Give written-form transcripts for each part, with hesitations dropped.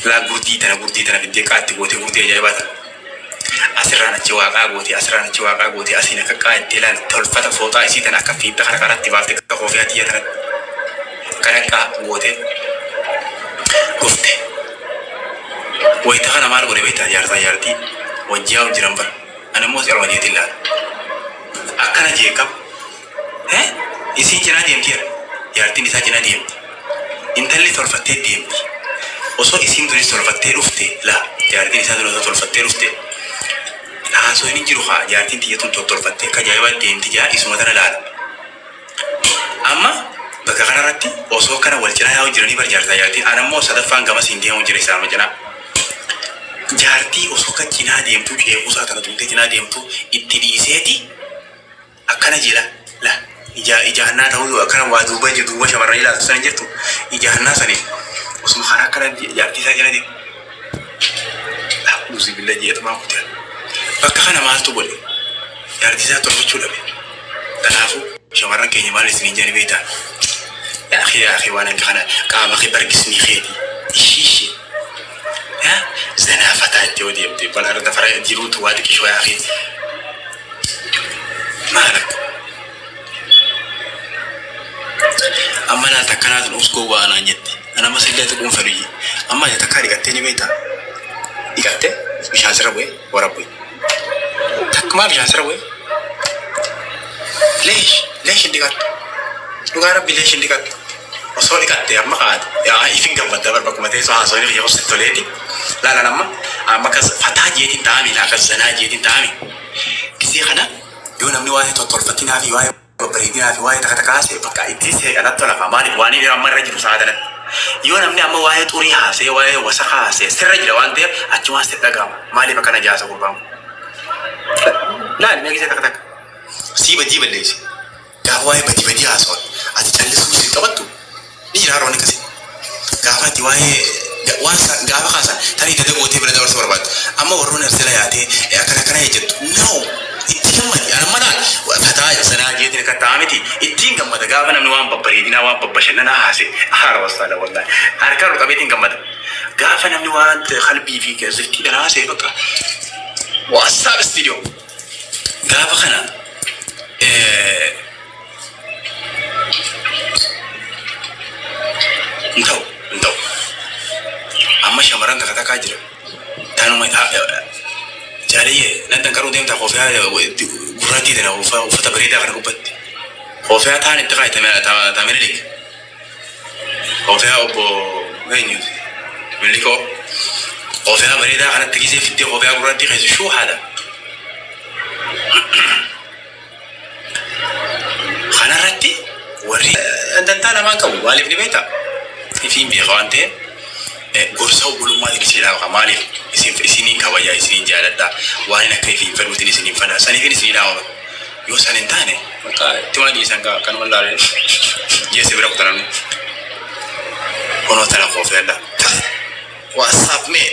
Laa gurdii tana gurdii tana fiddee qaatti gootee gurdii ajaa'ibaa tana. Asirraan achi waaqaa gootee asirraan achi waaqaa gootee asiin akka qaa itti ilaal tolfata fooxaa isii tana akka fiixxa kana qaratti baaftee akka koofiyaa tiyya tanatti akkana qaa gootee dhufte. Wayita kana maal godhe beektaa jaarsaa jaartii wajji yaa'u jiran bara. Ani immoo si alma jeetiin laala. Akkana jee kam Eh? Isiin cinaa deemti jedha. Jaartiin isaa cinaa deemti. Intalli tolfattee deemti. Osoo isiin tunis tolfattee dhufte laa jaartiin isaa tun osoo tolfattee dhufte haasoo hin jiru haa jaartiin tiyya tun tottolfattee akka ajaa'ibaa deemti jaa isuma tana laala. Amma bakka kanarratti osoo kana wal cinaa yaa'u jiranii bar jaartaa jaartiin an ammoo sadaffaan gamasiin deemu jira isaanuma cinaa. Jaartii osoo kan cinaa deemtuu ceekuusaa tana tumtee cinaa deemtuu itti dhiiseeti Akkana jee la la ija ija hannaa ta'uu akkana waa duuba jiru duuba shamarranii ilaaltu sana hin jirtu ija hannaa saniin osuma karaa akkana jaartii isaa jala deemu. A'uuzu billah jeetumaa kute. Bakka kana maaltu godhe? Jaartii isaa tolfachuu dhabe. Kanaafuu shamarran keenya maal isiniin jedhani beektaa? Yaa akhi yaa akhi waan hanga kana qaama kee bargisnii keeti. Ishii ishee. Yaa zanaa fataa itti yoo deemte bal arda fara jiruutu waa xiqishoo yaa akhi. Maal akka amma laal takkanaa tun us gowwaa anaan jette. Ana amma sillee tuquun fedhu jee. Amma ati takkaa dhiqattee ni beektaa? Dhiqattee bishaan sirra bu'ee warabbu'e. Takkumaa bishaan sirra bu'ee. Leesh leesh hin dhiqattu. Dhugaa rabbi leesh hin dhiqattu. Osoo dhiqattee amma kaate yaa ifin gammadda bar bakkuma teessoo haasawni kiyya kun sitti toleeti. Laalan amma amma akkas fataa jeetiin taa'ami laa akkas zanaa jeetiin taa'ami. Gisee kana yoo namni waa'ee tottolfatinaa fi waa'ee babbareedinaa fi waa'ee takka takka haasa'e bakka itti seeqa natti tola kaa maaliif waan inni amma irra jiru sa'a kanatti. Yoo namni amma waa'ee xurii haasa'e waa'ee wasaka haasa'e sirra jira waan ta'eef achumaan sitti dhaga'ama. Maaliif akkana jaasa gurbaan kun. Laali mee gisee takka takka. Sii badii balleessi. Gaafa waa'ee badii badii haasawan ati callisuu sin qabattu ni jira har'a wanni akkasii. Gaafa ati waa'ee waan san gaafa kaasan tarii dada gootee bira dabarsuu barbaadda. Amma warroonni as jala yaatee akkana akkana jettu no itti gammadi. An amma laal fataa sanaa jeetiin akka ta'a miti ittiin gammada gaafa namni waan babbareedinaa waan babbashannanaa haase haara wasaala wallaahi harkaan ol qabeetiin gammada. Gaafa namni waan qalbii fi ziftiidhaan haasa'e bakka WhatsApp studio. Gaafa kana hin ta'u hin ta'u. Amma shamarran takka takkaa jira. Tanuma jaaliyyee nan danqaruu deemta koofiyaa gurraattii tana uffata bareedaa kana gubbatti. Koofiyaa taan itti kaayi taamililik. Koofiyaa obbo eenyuti? Milikoo. Koofiyaa bareedaa kanatti gisee fiddee koofiyaa gurraattii keessa shuu haadha. Kanarratti warri dantaa namaan qabu maaliif ni beektaa? Ifiin beeka waan ta'eef gorsa obbolummaatiin isin dhaaba maaliif isin isiniin kabajaa isiniin jaaladha waan hin akka ifiin fedhuutiin isiniin fedha saniifin isinii dhaaba yoo san hin taane bakka itti waan dhiisan gaa akkanuma laalee jeesse bira kuta namni kunoo tana koofiyadha WhatsApp mee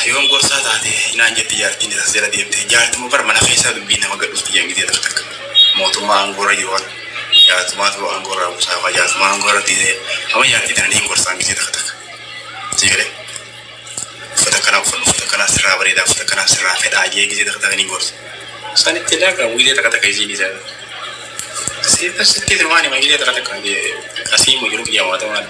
Yoom gorsaa taate naan jetti jaartiin isas jala deemte. Jaartuma bar mana keessaa dubbiin nama gad dhufti jedhan gizee takka takka. Mootummaa aangoo irra jiru kana jaartumaatu aangoo irraa buusaa yookaan jaartumaa aangoo irra dhiisee amma jaartii tana niin gorsaan gizee takka takka. Sii galee? Uffata akkanaa uffadhu uffata akkanaa sirraa bareedaa uffata akkanaa sirraa fedhaa jee gizee takka takka niin gorsa. Sanitti illee akka gizee takka takka isiin isa. Sitti waan hima gizee takka takka asii immoo jiru kiyya waata maal.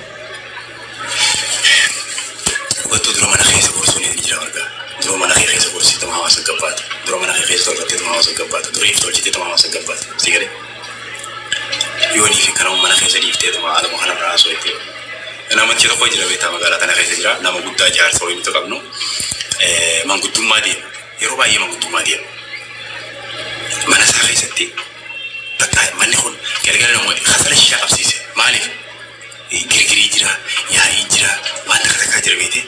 Dhugattuu dura mana keessa gorsuun ni jira marga. Dura mana kee keessa gorsituma hawaasa gabbaata. Dura mana kee keessa tolfatteetuma hawaasa gabbaata. Dura if tolchiteetuma hawaasa gabbaata. Si galee? Yoonii fi kanama mana keessa dhiifteetuma haaluma kanarraa haasoo itti. Namichi tokko jira beektaa magaalaa tana keessa jira. Nama guddaa jaarsa wayii nuti qabnu. Manguddummaa deema. Yeroo baay'ee manguddummaa deema. Mana isaa keessatti bakka manni kun galgala nama kasala shishaa qabsiise. Maaliif? Girgirii jira, yaa'ii jira, waan takka takkaa jira beekte.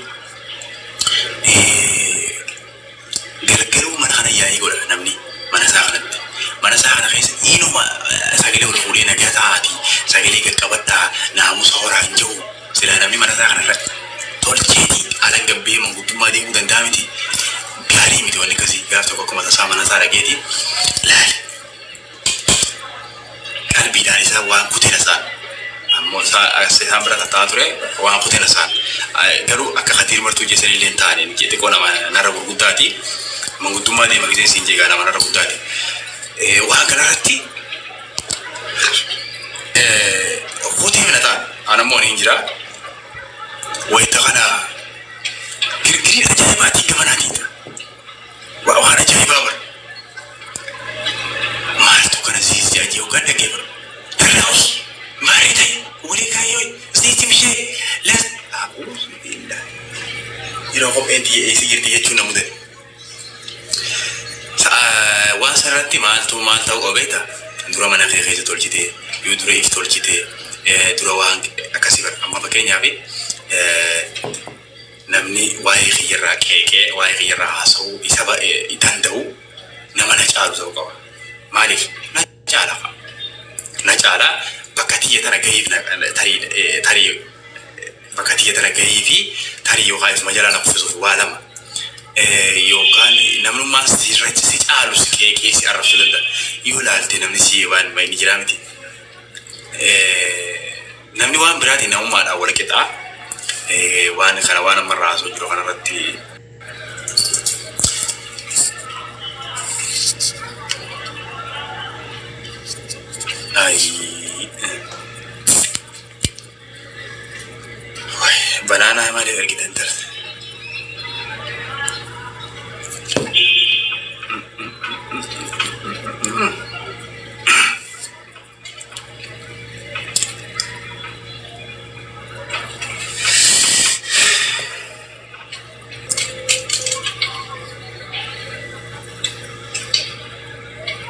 Galgaluu mana kana yaa'ii godha namni mana isaa kanatti. Mana isaa kana keessa inuma sagalee ol fuudhee nagaa ta'aatii sagalee qaqqabadhaa naamusa horaa hin jiru. Silaa namni mana isaa kana irratti tolcheetii alan gabbee manguddummaa deemuu danda'a miti. Gaarii miti wanni akkasii gaaf tokko akkuma tasaa mana isaa dhaqeetii laali. Isaan waan kuteen isaan. Ammoo isaan bira taa'aa ture waan kuteen isaan. Garuu akka Kadiir Martuu jeessan illee hin taane xiqqoo nama narra gurguddaati. Manguddummaa deema giseen siin jeegaa nama narra guddaati. Waan kanarratti kutee mina ta'an. An ammoo ni jira. Wayita kana girgiriin ajaa'ibaatiin gamanaatiin ta'a. Waan ajaa'ibaa bara. Maaltu kana ziizi ajee hoggaan dhagee bara. Darraa'us maaree ta'e walii kaayyoo ziizi bishee las. A'uuzu billah. Yeroo kopheen tiyya eessa jirti jechuun na mudate. Waan sanarratti maaltu maal ta'uu qaba beektaa? Dura mana kee keessa tolchitee yoo dura if tolchitee dura waan akkasii bara. Amma fakkeenyaaf namni waa'ee kiyyarraa qeeqee waa'ee kiyyarraa haasa'uu isa danda'u nama na caalu ta'uu qaba. Maaliif? Na caala fa'a. Na caala bakka tiyya tana gahiif tarii tarii bakka tiyya tana gahii fi tarii yookaan isuma jalaa na kuffisuuf waa lama. Yookaan namnummaan si caalu si qeeqee si arrabsuu danda'a. Yoo ilaalte namni si waan ni jiraa miti. Namni waan biraatiin namummaadhaan wal qixaa. Waan kana waan amma irraa haasa'u jiru kanarratti banaanaa maaliif ergitan tarte?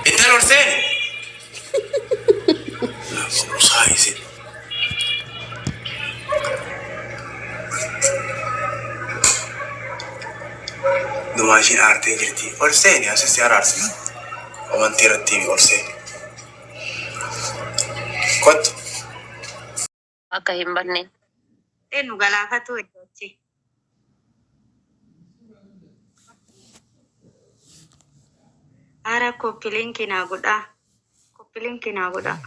Intal ol seeni. Rusaa isin. Dumaa ishiin aartee jirti. Ol seeni asii si araarsina. Amantii irratti ol seeni. Kottu. Akka hin banne. Nu galaafatu iddoochi. Ara copy link naa godhaa. Copy link naa godhaa.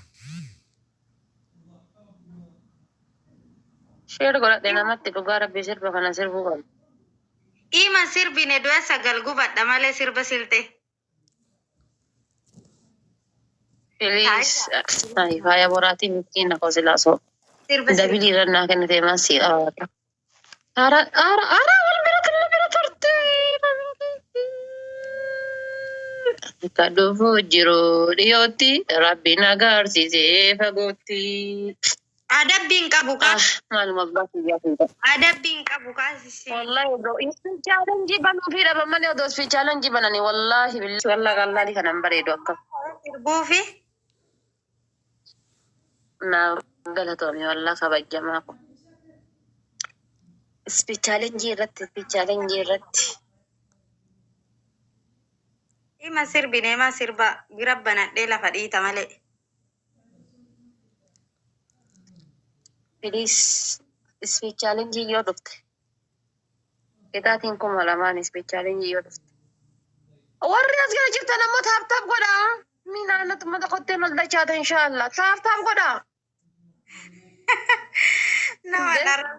Share godhadhe namatti, dhugaa rabbii sirba kana sirbuu qabu. Ima sirbine du'a sagal gubadha malee sirba silte. Please. Ay, faaya boraatii miskiina koo silaa soo. Sirba sirba. Dabilii irra naa kennite masii qabaata. Ara ara ara wal bira wal bira turte. Akka dhufuu jiru dhiyootti rabbi na agarsiisee fagootti. Adabbiin qabu kaa. Ah, maaluma abbaa kiyyaa fuudha. Adabbiin qabu kaa. Wallahi odoo ispi challenge banuu fi dhaban malee, odoo ispi challenge bananii, wallahi billahi wallahi qallaali kanan bareedu akka. Sirbuufi. Naaf galatoomi wallah kabajamaa ko. Ispi challenge irratti, ispi challenge irratti. Ima sirbine, ima sirba bira banadhee lafa dhiita malee. Please, ispi challenge yoo dhufte. Qixaatiin 2000 ispi challenge yoo dhufte. Warri as gara jirtan ammoo tap tap godhaa. Mi naannoo mata kotteen ol dachaata inshaallah. Tap tap godhaa. Nama dharra.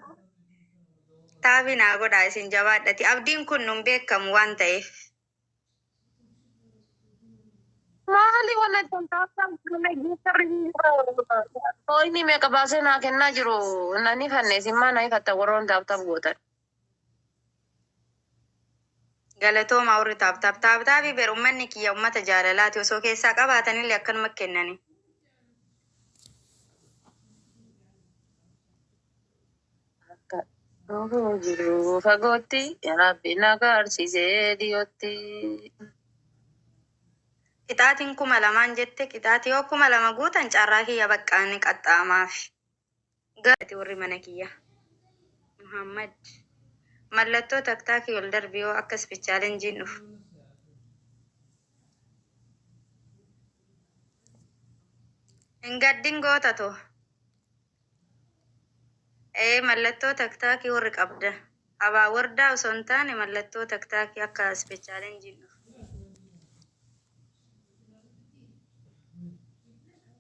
Taabii naa godhaa isin jabaadhati. Abdiin kun nun beekamu waan ta'eef. Maali wanna ittiin tap tap godhame giiftarri hooyni meeqa baasee naa kennaa jiru nani fanne, isin maa na ifatta warroon tap tap gootan. Galatooma warri tap tap tap taabii ber uummanni kiyya uummata jaalalaati osoo keessaa qabaatanillee akkanuma kennani. Akka dhufuu jiru fagootti rabbi na agarsiisee dhiyootti. Qixaatiin 2000 jette, qixaatii yoo 2000 guutan carraa kiyya baqqaan ni qaxxaamaaf. Gaati warri mana kiyya. Muhammad. Mallattoo taktaakii ol darbi yoo akka speed challenge dhufu. Hin gaddin goota too. Ee, mallattoo taktaakii warri qabda. Abaa wardaa osoo hin taane mallattoo taktaakii akka speed challenge dhufu.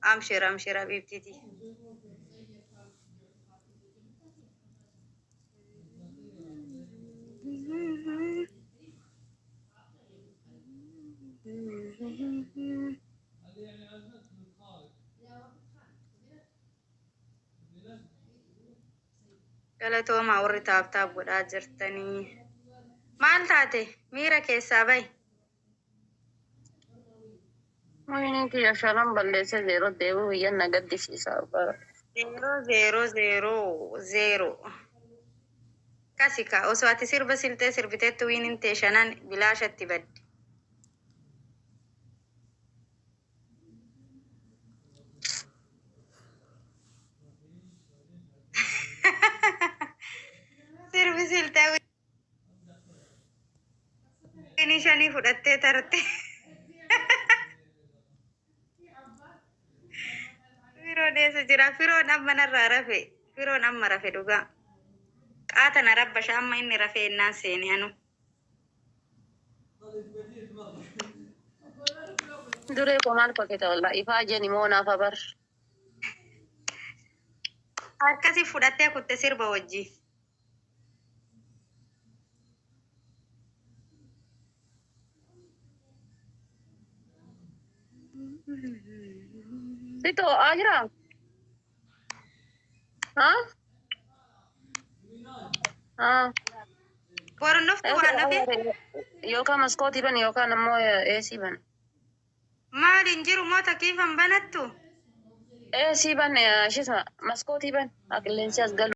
Amshir amshir habiibtiiti. Galatoomaa warri tap tap godhaa jirtanii. Maal taate miira keessaa bahi. Wayne kiyya shanan balleessee zeeroo deebi'u biyya na gaddisiisa bara. 0 0 0 0. Kasika osoo ati sirba silxee sirbiteettu wiinin tee shanan bilaashatti badde. Sirbi silxee wiinii shanii fudhattee tarte. Firoon eessa jira? Firoon amma narraa rafe. Firoon amma rafe dhugaa. Qaata na rabbasha amma inni rafee innaan seene anu. Duree koo maal fakkeeta wallaa ifaa jeni moo naaf abar. Akkasi fudhattee kutte sirba wajji. Si too'aa jiraa? Haa? Haa. Boru dhuftu waan hafe. Yookaan maskootii bani yookaan ammoo AC bani. Maal hin jiru moo takiifan banattu? AC bani ishees maskootii bani. Haa qilleensi as galu.